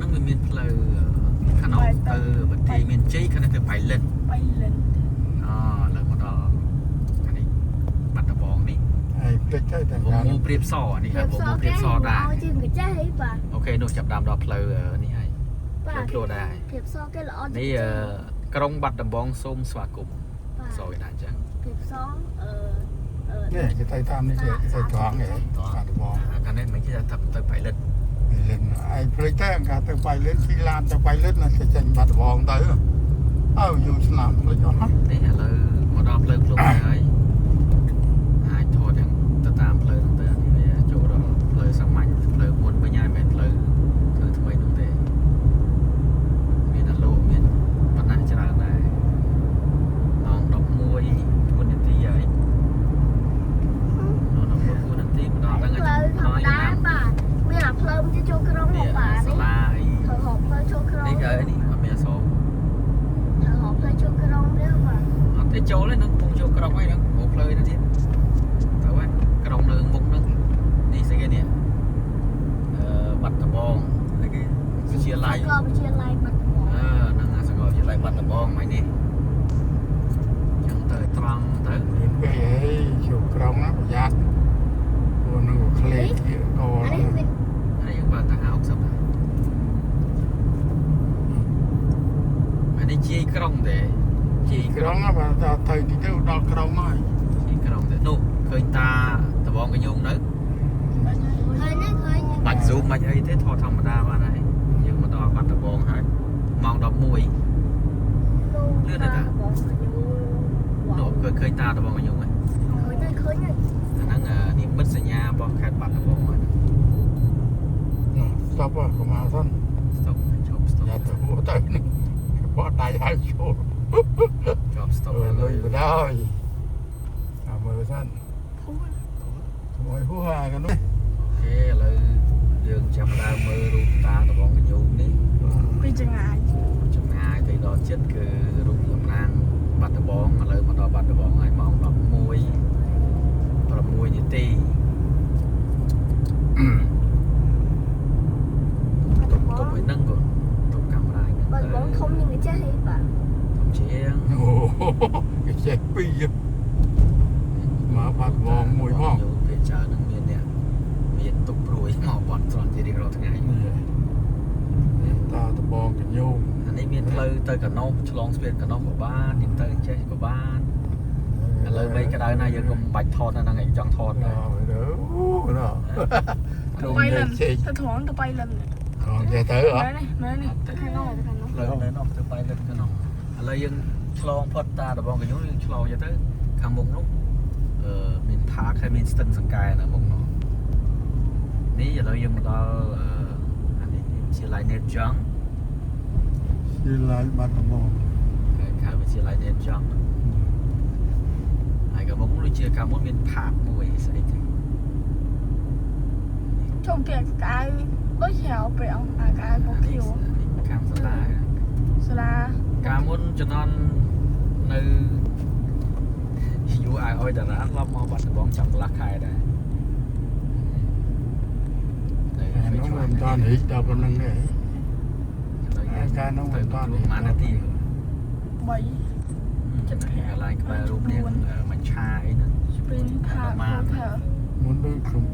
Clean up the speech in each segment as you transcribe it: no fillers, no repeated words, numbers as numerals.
ហ្នឹងវាមានផ្លូវខាងនោះទៅបន្ទាយមានជ័យខាងនេះទៅបៃលិន បៃលិន អូឥឡូវមកដល់ខាងនេះបាត់ដំបងនេះ ហើយភ្លេចទៅតែ វងមូព្រាបសនេះហៅវងមូព្រាបសដែរ ជាងកាចេះហីប៉ា OK នោះចាប់ដើមដល់ផ្លូវនេះហើយ ប៉ា ផ្លូវដែរ ព្រាបសគេល្អ នេះក្រុងបាត់ដំបងសូមស្វាគមន៍ ប៉ា សគេដាក់អញ្ចឹង ព្រាបសអឺអឺ នេះគេទៅតាមនេះគេទៅត្រង់ហ៎បាត់ដំបង ខាងនេះមិនគេថាទៅបៃលិន លិនឯងភ្លេចទៅកាទៅបៃលិនជិះឡានទៅបៃលិនណាចេញបាត់ដំបងទៅអើយូរឆ្នាំភ្លេចអស់ណា នេះឥឡូវមកដល់ផ្លូវភ្លុំហើយអាចថតទាំងទៅតាមផ្លូវហ្នឹងទៅអានេះវាចូលដល់ផ្លូវសាមញ្ញផ្លូវមុនវិញហើយមិនមែនផ្លូវធ្វើថ្មីនោះទេមានអាឡូមានបណ្ណាច្រើនដែរម៉ោង11:04នាទីហើយម៉ោង11:04នាទីមកដល់ហ្នឹង ផ្លូវធម្មតាប៉ាមានអាផ្លូវទៅចូលក្រុង នេះ មកប៉ា នេះ សាលាអី ត្រូវហកផ្លូវចូលក្រុង នេះគេនេះអត់មានអស ត្រូវហកផ្លូវចូលក្រុងទេប៉ា អត់ទេចូលទេនឹងកំពុងចូលក្រុងហើយហ្នឹងមកផ្លូវហ្នឹងទៀតទៅហើយក្រុងនៅមុខហ្នឹងនេះស្អីគេនេះអឺបាត់ដំបងស្អីគេវិទ្យាល័យ ក៏វិទ្យាល័យបាត់ដំបង អឺហ្នឹងអាសាកលវិទ្យាល័យបាត់ដំបងហ្នឹងនេះចឹងទៅត្រង់ទៅ លឿនពេកអីជួបក្រុងណាប្រយ័ត្នព្រោះនឹងក្លេកជាក អានេះមាន ហើយយើងបើទៅ50ដែរអានេះជាយក្រុងទេជាយ ក្រុងណាបើទៅទៅទីទៅដល់ក្រុងហើយ ជាយក្រុងទេនោះឃើញតាដបងកញ្ញងនៅ ឃើញទេឃើញ បាច់ zoom បាច់អីទេថតធម្មតាបានហើយយើងមកដល់បាត់ដំបងហើយម៉ោង11 លឿនណាស់បងកញ្ញូ នោះឃើញឃើញតាដបងកញ្ញងហ្នឹង ឃើញទេឃើញទេ អាហ្នឹងនិមិត្តសញ្ញារបស់ខេត្តបាត់ដំបងហ្នឹង ស្តុបកុំមកសិន stop ឈប់ stop យ៉ាទៅទៅនេះបោះដៃឲ្យចូល ជាប់ stop អើលុយបដ ாய் អាមើលសិន ភូ ថ្មីហួអាកនោះ OK ឥឡូវយើងចាប់ផ្ដើមមើលរូបតាដបងកញ្ញូងនេះ ពីចងាយ ចម្ងាយទៅដល់ចិត្តគឺរូបតំណាងបាត់ដំបងឥឡូវមកដល់បាត់ដំបងហើយម៉ោង11:06នាទីទប់ទប់ឲ្យនឹងកូនទប់កាមេរ៉ាឲ្យនឹង បាត់ដំបងធំជាងកាចេះហីប៉ា ធំជាង អូគេចេះពីរមកបាត់បងមួយផង យោពេលច្រើននឹងមានអ្នកមានទុកព្រួយមកបន់ស្រន់ជារៀងរាល់ថ្ងៃ តាដបងកញ្ញូង អានេះមានផ្លូវទៅកណោះឆ្លងស្ពានកណោះក៏បានយើងទៅចេះក៏បានឥឡូវមេឃក្តៅណាស់យើងកុំបាច់ថតនៅហ្នឹងឯងចង់ថតដែរ ដល់ទៅអូ ទៅបៃលិនទៅត្រង់ទៅបៃលិន ខំចេះទៅអត់ មែនទេមែនទេទៅខាងនោះទៅខាងនោះ ផ្លូវនៅនោះទៅបៃលិនកណោះឥឡូវយើងឆ្លងផុតតាដបងកញ្ញូយើងឆ្លងទៅខាងមុខនោះអឺមានផាកហើយមានស្ទឹងសង្កែនៅមុខនោះនេះឥឡូវយើងមកដល់អានេះជាឡៃណេតចង់ ជាឡាយបាត់ដំបង ខៅវិទ្យាល័យណេតចង់ហើយក៏មុខនោះដូចជាកាលមុនមានផាកមួយស្អីទេ ជុំគេកៅដូចជ្រាវព្រះអង្គអាកៅពខៀវ នេះកម្មសាលា សាលា កាលមុនជំនាន់នៅយូរឲ្យអុយតារាធ្លាប់មកបាត់ដំបងចាប់កន្លះខែដែរតែ អានោះមិនតាន់រីកដល់ប៉ុណ្្នឹងទេ កាលនោះមិនតាន់ ប្រហែលនាទី 3 ចិត្តកន្លែងក្បែររូបនាងមច្ឆាអីហ្នឹង Spring Park Hotel មុនដូចខ្ញុំ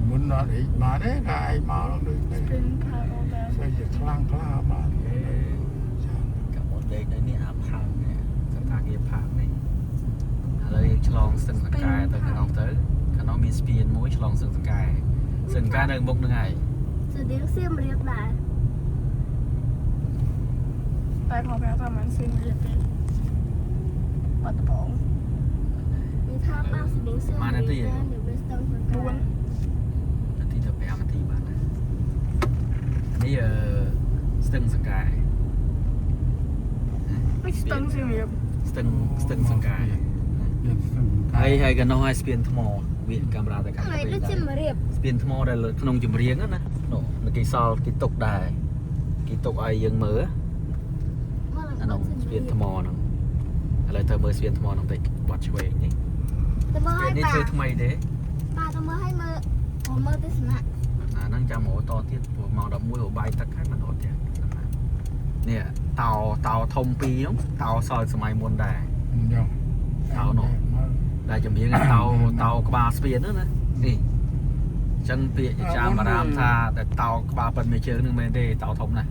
មុនអត់រីកបានទេតែឯងមកដូចនេះ Spring Park Hotel ស្អីជាខ្លាំងខ្លាបាន កាមុនលេខនៅនេះអាផាកនេះសន្តាគារផាកនេះឥឡូវយើងឆ្លងស្ទឹងសង្កែទៅខាងនោះទៅខាងនោះមានស្ពានមួយឆ្លងស្ទឹងសង្កែស្ទឹងសង្កែនៅមុខហ្នឹងហើយ ស្តៀងសៀមរាបដែរ តែខំប្រាប់ថាមិនសៀមរាបទេបាត់ដំបង និយាយថាប៉ាស្តៀងសៀមរាបដែរនៅវាស្ទឹងសង្កែ 4 នាទីទៅ5នាទីបានដែរនេះអឺស្ទឹងសង្កែ មិនស្ទឹងសៀមរាប ស្ទឹងស្ទឹងសង្កែ មានស្ទឹង ហើយហើយកណ្ដោះហើយស្ពានថ្មវាកាមេរ៉ាទៅខាង ហើយដូចសៀមរាប ស្ពានថ្មដែលក្នុងចម្រៀងណានោះគេសល់គេទុកដែរគេទុកឲ្យយើងមើលអានោះស្ពានថ្មហ្នឹងឥឡូវទៅមើលស្ពានថ្មហ្នឹងតិចបាត់ឆ្វេងនេះ ទៅមើល ស្ពា ឲ្យប៉ា ននេះធ្វើថ្មីទេ ប៉ាទៅមើលឲ្យមើលមើលទស្សនៈ អាហ្នឹងចាំរត់តទៀតព្រោះម៉ោង11របាយទឹកហើយមិនរត់ទៀតនេះតោតោធំពីរហ្នឹងតោសល់សម័យមុនដែរ យក តោនោះដែលចម្រៀងតោតោក្បាលស្ពានហ្នឹងណានេះអញ្ចឹងពាក្យចាមអារាមថាតែតោក្បាលប៉ិនមួយជើងហ្នឹងមែនទេតោធំណាស់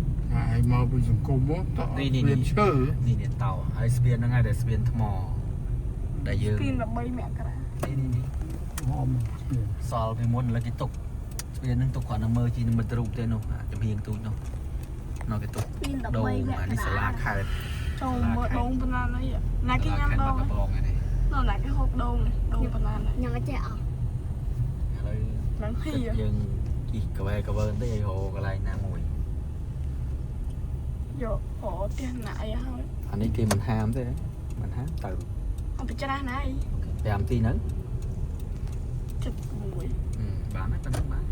ឯងមកពីសង្គមមកត នេះនេះ មានឈើ នេះនេះតោហើយស្ពានហ្នឹងហើយដែលស្ពានថ្មដែលយើង ពី13មករា នេះនេះនេះ ហម សល់ពីមុនឥឡូវគេទុកស្ពានហ្នឹងទុកគ្រាន់តែមើលជានិមិត្តរូបទេនោះអាចំហៀងទូចនោះនោះគេទុក ពី ដូង 13មក អានេះសាលាខេត្ត ចូលមើលដូងប៉ុណ្ណានេះណាគេញ៉ាំដូង បាត់ដំបងហ្នឹង នោះណាគេហូបដូងនេះដូងប៉ុណ្ណានេះ ញ៉ាំចេះអស់ ឥឡូវ ឡើងហី យើងជិះកវែកវើបន្តិចឲ្យរកកន្លែងណាមួយ យកអូផ្ទះណាអីហើយ អានេះគេមិនហាមទេមិនហាមទៅ អត់ទៅច្រាស់ណាអី 5នាទីហ្នឹង ចិត្តមួយ បានហើយប៉ុណ្ណឹងបាន